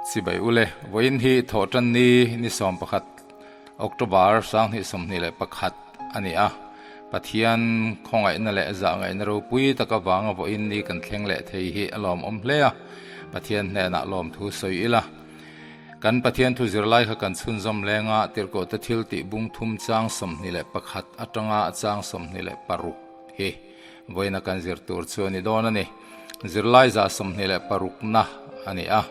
Chibai ule, vawiin hi Thawhtanni ni 11 October 2021 a ni a. Pathian khawngaihna leh zahngaihna ropui tak avanga vawiin ni kan thleng leh thei hi a lawmawm hle a, Pathian hnenah lawmthu sawi ila. Kan Pathian thu zirlai kha kan chhunzawm leng a, Tirhkohte thil tih bung thum chang 21 atanga chang 26 hi vawiina kan zir tur chu a ni dawn a ni. Zirlai za 26 na a ni a,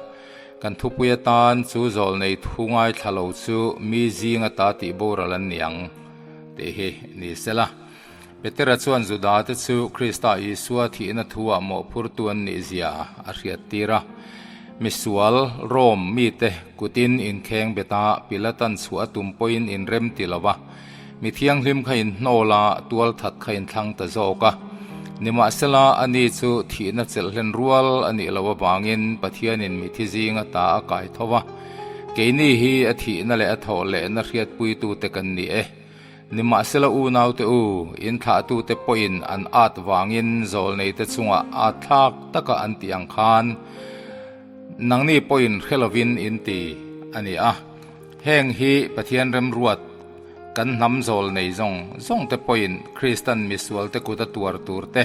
kan thupui atan chu zawlnei thu ngaithla lo chu mi zinga ta tih boral an ni ang tih hi ni sela. Petera chuan Judate chu Krista Isua thihna thuah mawhphurtu an nih zia a hriattir a. Misual, Rome, mite kutin inkheng bet a, Pilatan chhuah a tum pawhin inrem ti lo va. Mi thianghlim kha inhnawl a, tualthat kha inthlang ta zawk a. Nimahsela, ani chu thihna chelhhlen rual a nih loh avangin Pathianin mithi zinga ta a kai tho va. Keini hi a thihna leh a thawh lehna hriatpuitute kan ni e. Nimahsela unaute u, in thlahtute pawhin an at vangin zawlneite chungah at thlak taka an tih ang khan nangni pawhin hre lovin in ti a ni a. Heng hi Pathian remruat kan hnam zawlnei zawng zawngte pawhin Kristan misualte kut a tuar tur te,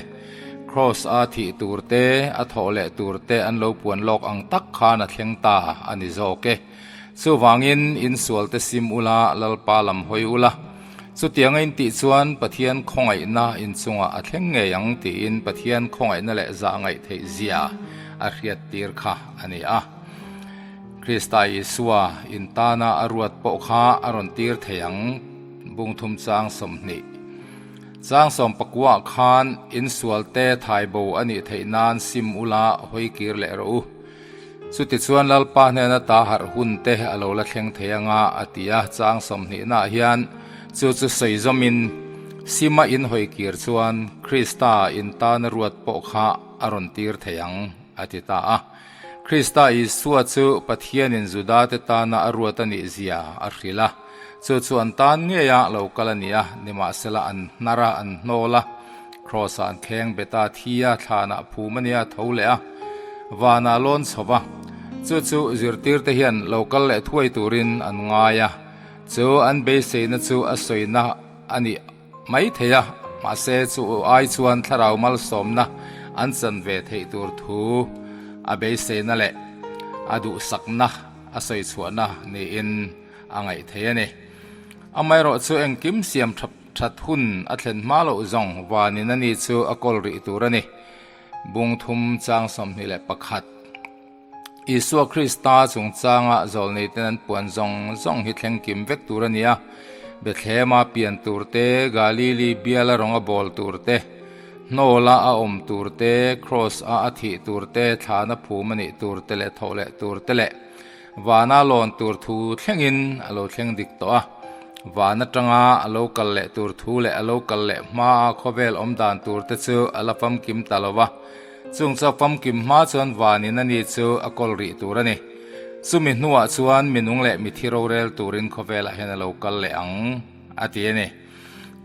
Kraws a thih tur te, a thawh leh tur te an lo puan lawk ang tak khan a thleng ta a ni zawk e. Chuvangin insualte sim ula, Lalpa lam hawi ula. Chutianga in tih chuan Pathian khawngaihna inchungah a thleng ngei ang tiin Pathian khawngaihna leh zah ngaih theih zia a hriattir kha a ni a. Krista Isua in tana a ruat pawh kha a rawn tir thei ang, Bungthum chang 20. Chang sawmpakuah khan insualte thaibo a nih theih nan sim ula hawi kir leh rawh u. Chutichuan Lalpa hnena ta harh hun te a lo la thleng thei anga a ti a, chang sawmhnihnaah hian chu chu sawi zawmin Sima in hawi kir chuan Krista in tana ruat pawh kha a rawn tir thei ang a ti ta a. Krista Isua chu Pathianin Judate tana a ruat a nih zia a hrilh a, chu chu an tan ngeia lo kal a ni a, nimahsela an hnar a, an hnawl a, Kraws-ah an kheng bet a, thi a, thlanah phum a nia, tho leh a, vanah lawn chho va. Chu chu zirtirte hian lo kal leh thuai turin an ngai a, chu an beiseina chu a sawina a nih mai thei a, mahse chu ai chuan thlarau malsawmna an chan ve theih tur thu a beiseina leh a duhsakna a sawi chhuahna niin a ngaih thei a ni. Amaherawhchu engkim siam tha. That hun a thlen hma loh zawng vanin a ni chu a kawl rih tur a ni. Bung thum chang 21. Isua Krista chungchanga zawlneiten an puan zawng zawng hi thleng kim vek tur a ni a. Bethlehema pian tur te, Galili biala rawng a bawl tur te, hnawla a awm tur te, Kraws a a thih tur te, thlana phum a nih tur te leh thawh leh tur te leh Vana lawn tur thu thlengin a lo thleng dik tawh a, van atanga a lo kal leh tur thu leh a lo kal leh hmaa khawvel awm dan tur te chu a la famkim ta lo va, chung chu a famkim hma chuan vanin a ni chu a kawl rih tur a ni. Chumi hnuah chuan minung leh mithi rorel turin khawvelah hian a lo kal leh ang, a ti a ni.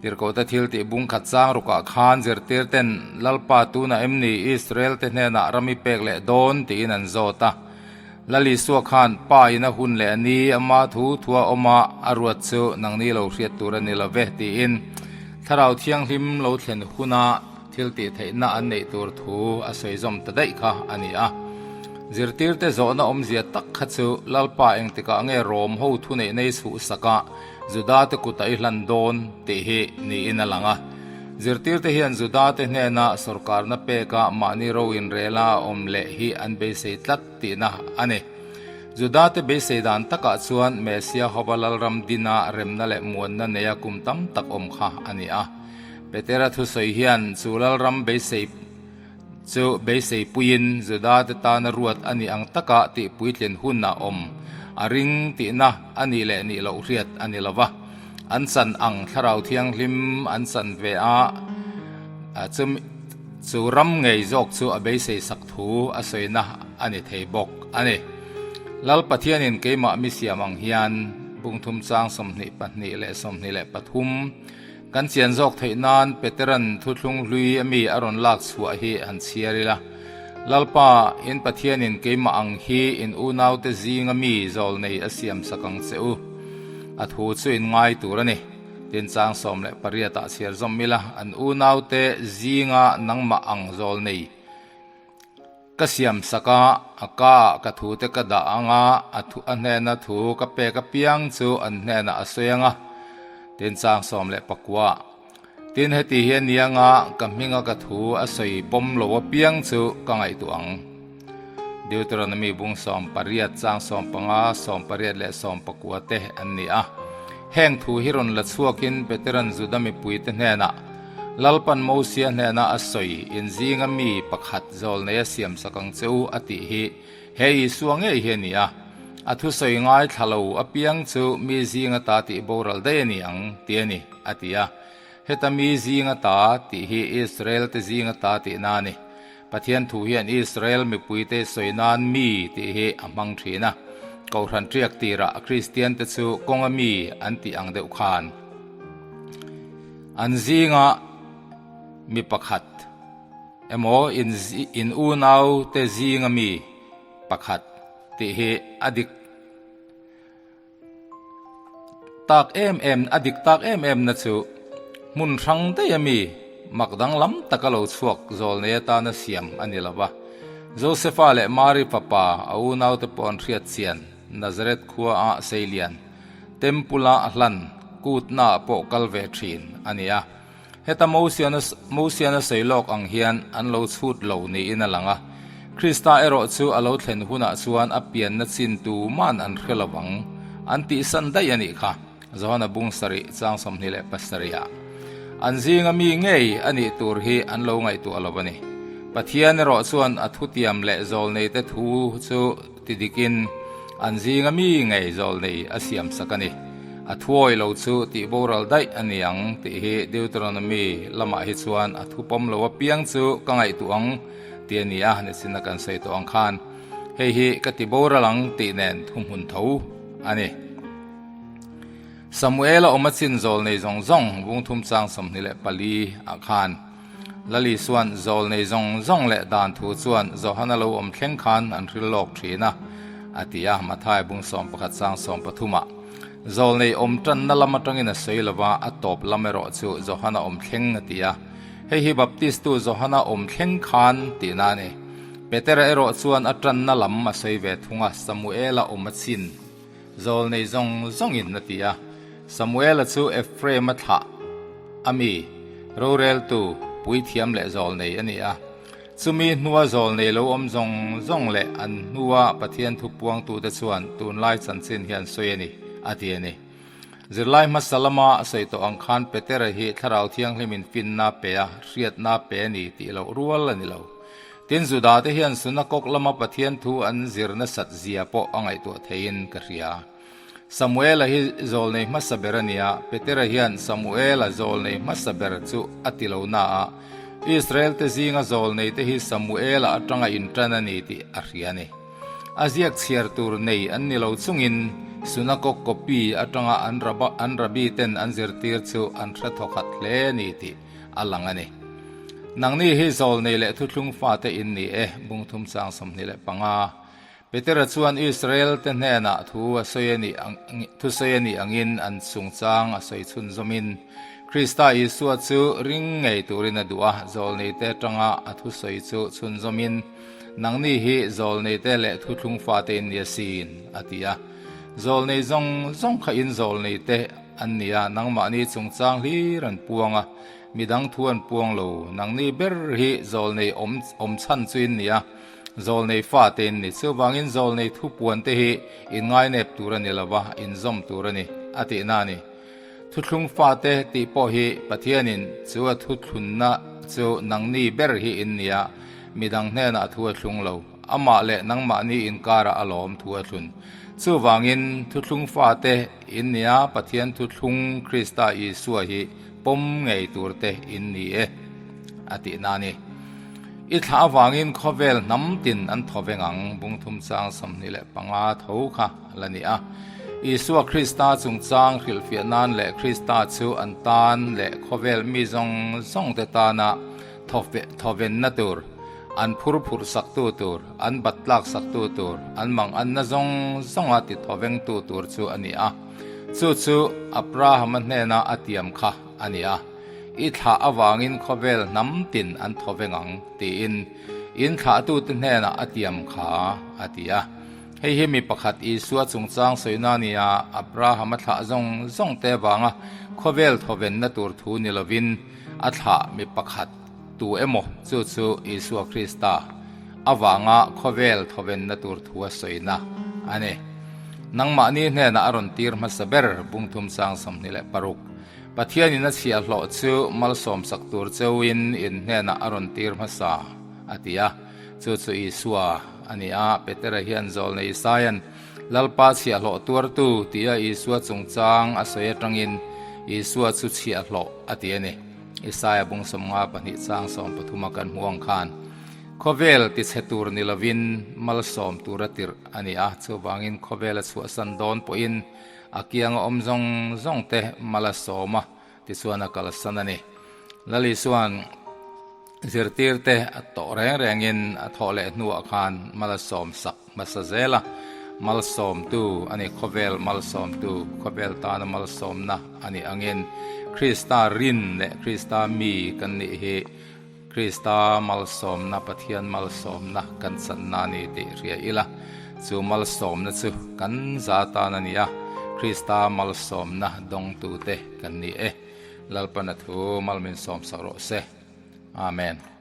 Tirhkohte thil tih bung khat chang rukah khan zirtir ten Lalpa tunah em ni Israel te hnenah ram i pek leh dawn tiin an zawt a. Lal Isua khan Pa in a hun leh a ni ama thu thua awm a, a ruat chu nangni lo hriat tur a ni lo ve tiin Thlarau Thianghlim lo thlen huna thil tih theihna an neih tur thu a sawi zawm ta daih kha a ni a. Zirtirte zawhna awmzia tak kha chu Lalpa engtikah nge Rom ho thuneihna i chhuhsak a, Judate kut a i hlan dawn tih hi niin a lang a. Zirtirte hian Judate hnena sawrkarna peka mahni ro inrela a awm leh hi an beisei tlat tihna a ni. Judate beisei dan takah chuan Messia Hova Lalram dina remna leh muanna neia kum tam tak awm kha a ni a. Petera thusawi hian chu Lalram beisei chu beisei puiin Judate tana ruat a nih ang taka tih puitlin hun a awm a ring tihna a nih leh nih loh hriat a ni lo va. An chan ang Thlarau Thianghlim an chan ve a, chu chu ram ngei zawk chu a beisei sak thu a sawina a ni thei bawk a ni. Lal Pathianin keimah mi siam ang hian bungthum chang 22 leh 23, Kan chian zawk theih nan Peteran thuthlung hlui a mi a rawn lak chhuah hi han chhiar ila. Lalpa, in Pathianin keimah ang hi in unaute zinga mi zawlnei a siamsak ang che u. A thu chu in ngai tur a ni. Tin chang 18 ah chhiar zawm ila, an unaute zinga nangmah ang zawlnei ka siamsak a, a ka ah ka thute ka dah ang a, a thu a hnena thu ka pek apiang chu an hnenah a sawi ang a. Tin chang 19 ah. Tin, heti hi a ni anga ka hminga ka thu a sawi pawm lo apiang chu ka ngaihtuah ang. Deuteronomy bung 18 chang 15, 18 leh 19 te an ni a. Heng thu hi rawn la chhuakin Peteran Juda mipuite hnenah, Lalpan Mosia hnena a sawi inzinga mi pakhat zawlnei a siamsak ang che u a tih hi he Isua ngei hi a ni a. A thusawi ngaithla lo apiang chu mi zinga ta tih boral daih a ni ang, ti a ni. A ti a. Heta mi zinga ta tih hi Israel te zinga ta tihna a ni. Pathian thu hian Israel mipuite sawi nan mi tih hi a hmang thin a. Kohhran ṭiak tirah Kristian te chu kawnga mi an tih ang deuh khan an zinga mi pakhat emaw in unau te zinga mi pakhat tih hi a dik. Tak em em, a dik tak em em na chu hmun hrang daih a mi mak danglam taka lo chhuak zawl nei atana siam a ni lo va. Josefa leh Mari fapa a unaute pawh an hriat chian Nazareth khua ah seilian Temple a hlan kutna ah pawh kal ve thin a ni a. Heta Mosiana sawi lawk ang hian an lo chhut lo niin a lang a, Krista erawh chu a lo thlen hunah chuan a pianna chin tuman an hre lo vang, an tihsan daih a nih kha, Johana bung sarih chang 27 ah. An zinga mi ngei a nih tur hi an lo ngaihtuah lo a ni. Pathian erawh chuan a thutiam leh zawlneite thu chu Ti dikin, an zinga mi ngei zawlnei a siamsak a ni. A thuawi lo chu tih boral daih a ni ang tih hi Deuteronomy lamah hi chuan a thu pawm lo apiang chu ka ngaihtuah ang tih a ni a, nichin a kan sawi tawh ang khan hei hi ka ti boral ang tih nen thuhmun tho a ni. Samuela awm a chin zawlnei zawng zawng vungthum chang 24 ah khan Lali chuan zawlnei zawng zawng leh dan thu chuan Johana lo awm thleng khan an hril lawk thin a, a ti a, Mathai bung 11 chang 13 ah. Zawlnei awm tanna lam atangin a sawi lo va, a tawp lam erawh chu Johana awm thleng a ti a. Hei hi Baptistu Johana awm thleng khan tihna a ni. Petera erawh chuan a tanna lam a sawi ve thung a, Samuela awm a chin. Zawlnei zawng zawngin a ti a. Samuela chu Ephraim-a thlah a mi, roreltu, puithiam leh zawlnei a ni a. Chumi hnua zawlnei lo awm zawng zawng leh an hnua Pathian thu puangtute chuan tunlai chanchin hi an sawi a ni, a ti a ni. Zirlai hmasa lama sawi tawh ang khan Petera hi Thlarau Thianghlimin finna pe a, hriatna pe a ni tih loh rual a ni lo. Tin, Judate hian sunakok lama Pathian thu an zir nasat zia pawh a ngaihtuah theiin ka hria. Samuela hi zawlnei hmasa ber a ni a, Petera hian Samuela zawlnei hmasa ber chu a ti lo na a, Israelte zinga zawlneite hi Samuela atanga intan a ni tih a hria a ni. A ziak chhiar tur nei an ni lo chungin sunakok copy atanga an rabbi ten an zirtir chu an hre thawkhat hle a ni tih a lang a ni. Nangni hi zawlnei leh thuthlung fate in ni e, bungthum chang 25. Petera chuan Israel te hnenah thu a sawi a nih thu sawi a nih angin an chungchang a sawi chhunzawmin Krista Isua chu ring ngei turin a duh a, zawlneite atanga a thusawi chu chhunzawmin nangni hi zawlneite leh thuthlung fate in ni asin, a ti a. Zawlnei zawng zawng kha in zawlneite an ni a, nangmahni chungchang hlir an puang a, midang thu an puang lo. Nangni ber hi zawlnei awm awm chhan chu in ni a, zawlnei fate in ni. Chuvangin zawlnei thu puante hi in ngainep tur a ni lo va, in zawm tur a ni, a tihna a ni. Thuthlung fate tih pawh hi Pathianin chu a thuthlunna chu nangni ber hi in ni a, midang hnenah thu a thlung lo. Amah leh nangmahni inkarah a lawm thu a thlun. Chuvangin thuthlung fate in nia Pathian thuthlung Krista Isua hi pawm ngei turte in ni e, a tihna a ni. I thlah avangin khawvel hnam tin an thaw veng ang, bungthum chang 25 tho kha a la ni a. Isua Krista chungchang hrilhfiah nan leh Krista chu an tan leh khawvel mi zawng zawngte tana thawvenna tur. An phur phurh saktu tur, an bat tlak saktu tur, an mang anna zawng zawnga ti thawvengtu tur chu a ni a. Chu chu Abrahama hnena a tiam kha a ni a. I thlah avangin khawvel hnam tin an thawveng ang, tiin in thlahtute hnenah a tiam kha, a ti a. Hei hi mi pakhat Isua chungchang sawina a ni a, Abrahama thlah zawng zawngte avanga khawvel thawvenna tur thu ni lovin a thlah mi pakhat tu emaw chu chu Isua Krista avanga khawvel thawvenna tur thu a sawina a ni. Nangmahni hnenah a rawn tir hmasa ber bungthum sang 26. Pathianin a chhiahhlawh chu malsawmsak tur cheuhin in hnenah a rawn tir hmasa, a ti a. Chu chu Isua a ni a, Petera hian zawlnei Isaia'n Lalpa chhiahhlawh tuartu tia Isua chungchang a sawi atangin Isua chu chhiahhlawh a ti a ni. Isaia bung 52 chang 13 a kan hmuh ang khan khawvel tichhe tur ni lovin malsawm tur a tirh a ni a, chuvangin khawvel a chhuahsan dawn pawhin a kianga awm zawng zawng te mal a sawm a, Tichuan a kalsan a ni. Lal Isua'n zirtirte a tawh reng rengin a thawh leh hnuah khan malsawmsak hmasa zel a, malsawmtu a ni, khawvel malsawmtu, khawvel tana malsawmna a nih angin Krista rin leh Krista mi kan nih hi Krista malsawmna, Pathian malsawmna kan channa a ni tih hria ila, chu malsawmna chu kan za tan a ni a, Krista malsawmna dawngtute kan ni e. Lalpana thu mal min sawmsak rawh se. Amen.